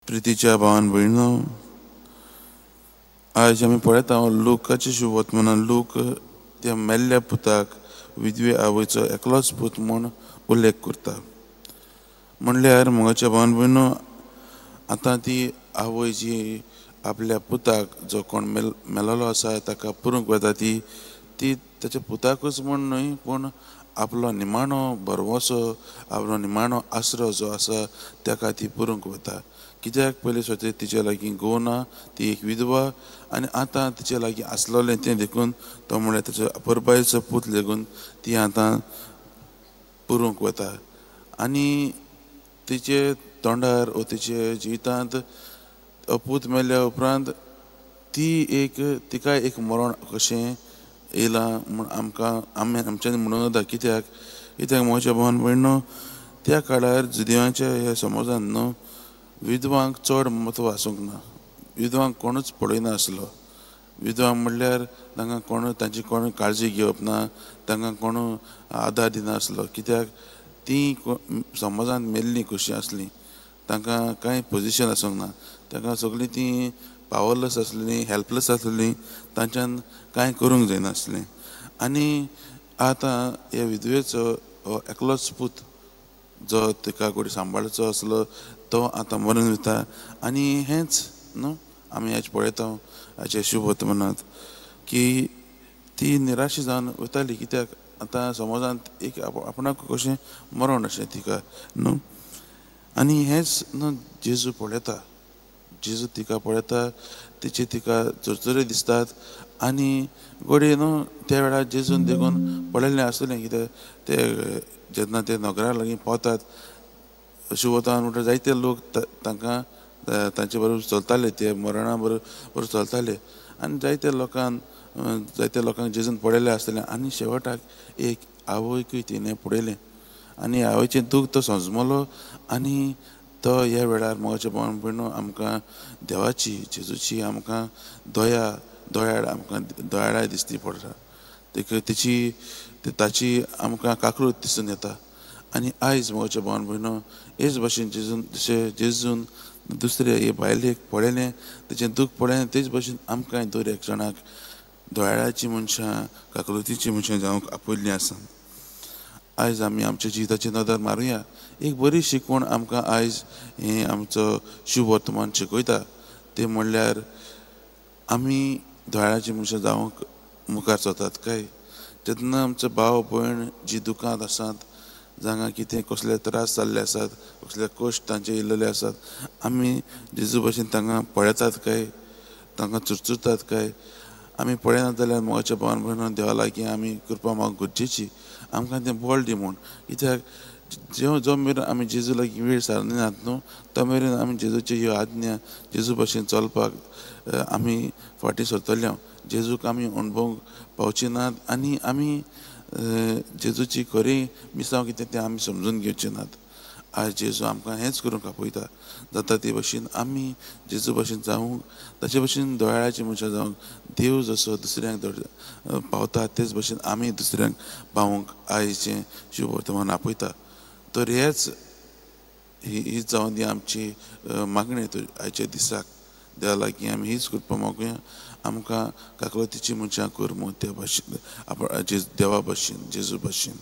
प्रितीच्या भावान भयणो, आयज आमी पळयता लूकाचे शुभवर्तमानान लूक त्या मेल्ल्या पुताक विधवे आवयचो एकलोच पूत म्हूण उल्लेख करता. म्हणल्यार मोगाच्या भावान भयणो, आतां ती आवय जी आपल्या पुताक जो कोण मेलोलो आसा ताका पुरूंक वता ती ती ताच्या पुताकूच म्हूण न्हय, पूण आपलो निमाणो भरवंसो, आपलो निमाणो आसरो जो आसा ताका ती पुरूंक वता. कित्याक पयलीं स्वता तिचे लागीं घोव ना, ती एक विधवा आनी आतां तिचे लागीं आसलोलें तें देखून तो म्हणल्यार ताचो परबायचो पूत लेगून ती आतां पुरूंक वता. आनी तिचे तोंडार ओ तिचे जिवितांत पूत मेल्या उपरांत ती एक तिका एक मरण कशें येयलां म्हूण आमकां आमी आमच्यान म्हणूं येता. कित्याक कित्याक म्हज्या भावान भयणो, त्या काळार जुदेवांच्या ह्या समाजान न्हू विधवांक चड म्हत्व आसूंक ना. विधवांक कोणूच पळयनासलो. विधवा म्हणल्यार तांकां कोण तांची कोण काळजी घेवप ना, तांकां कोण आदार दिनासलो. कित्याक ती समाजांत मेल्लीं कशीं आसलीं, तांकां कांय पोजिशन आसूंक ना, तांकां सगळीं तीं पावरलेस आसलीं, हेल्पलेस आसलीं, तांच्यान कांय करूंक जायनासलें. आनी आतां ह्या विधवेचो हो एकलोच पूत जो तिका कोणी सांबाळचो आसलो तो आतां मरून वता. आनी हेंच न्हू आमी आयज पळयता हाचे शुभवर्तमानांत की ती निराशी जावन वताली. कित्याक आतां समाजांत एक आपणाक कशें मरण अशें तिका न्हू. आनी हेंच न्हू जेजू पळयता, जेजू तिका पळयता, तिचे तिका चरचरे दिसतात. आनी घडये न्हू त्या वेळार जेजून देखून पळयल्लें आसतलें. कित्याक ते जेन्ना ते नगरा लागीं पावतात शुभवर्तमान म्हणटा जायते लोक तांकां तांचे बरोबर चलताले, ते मरणा बरोबर चलताले. आनी जायते लोकांक जेजून पळयलें आसतलें. आनी शेवटाक एक आवयकूय तिणें पळयलें आनी आवयचें दूख तो समजलो. आनी तो ह्या वेळार मोगाच्या भावान भयणो आमकां देवाची जेजूची आमकां दया दयाळ आमकां दयाळाय दिसती पडटा. तिची ताची आमकां काकूळट दिसून येता. आनी आयज मोगाच्या भावान भयणो हेच भाशेन जेजून जशें जेजून दुसरे हे बायलेक पळयलें, तेचें दूख पळयलें, तेच भाशेन आमकां दर एक जाणाक दयाळाची मनशां, काकळुतीची मनशां जावंक आपयल्लीं आसा. आयज आमी आमच्या जिविताची नदर मारुया. एक बरी शिकवण आमकां आयज हें आमचो शुभवर्तमान शिकयता, तें म्हणल्यार आमी दयाळाची मनशां जावंक मुखार सरतात काय? जेन्ना आमचो भाव भयण जी दुकांत आसात, जांकां कितें कसले त्रास जाल्ले आसात, कसले कश्ट तांचे येयल्ले आसात, आमी जेजू भशेन तांकां पळयतात काय? तांकां चुरचुरतात काय? आमी पळयनात जाल्यार मोगाच्या भावान भयणान देवा लागीं आमी कृपा मागूंक गरजेची, आमकां तें बळ दी म्हूण. कित्याक जो मेरेन आमी जेजू लागीं वेळ सारनात न्हू तो मेरेन आमी जेजूची ह्यो आज्ञा जेजू भशेन चलपाक आमी फाटीं सरतले. जेजूक आमी अणभवूंक पावचे नात आनी आमी जेजूची खरी मिसांव कितें तें आमी समजून घेवचे नात. आयज जेजू आमकां हेंच करूंक आपयता. जाता ते भशेन आमी जेजू भशेन जावंक, ताचे भशेन दयाळाची मनशां जावंक, देव जसो दुसऱ्यांक पावता तेच भशेन आमी दुसऱ्यांक पावोवंक आयचें शुभवर्तमान आपयता. तर हेच ही जावन दी आमची मागणी आयच्या दिसाक. देवा लागीं आमी हीच कृपा मागुया, आमकां काकळतीची मनशां कर म्हूण त्या भाशेन, देवा भशेन, जेजू भशेन.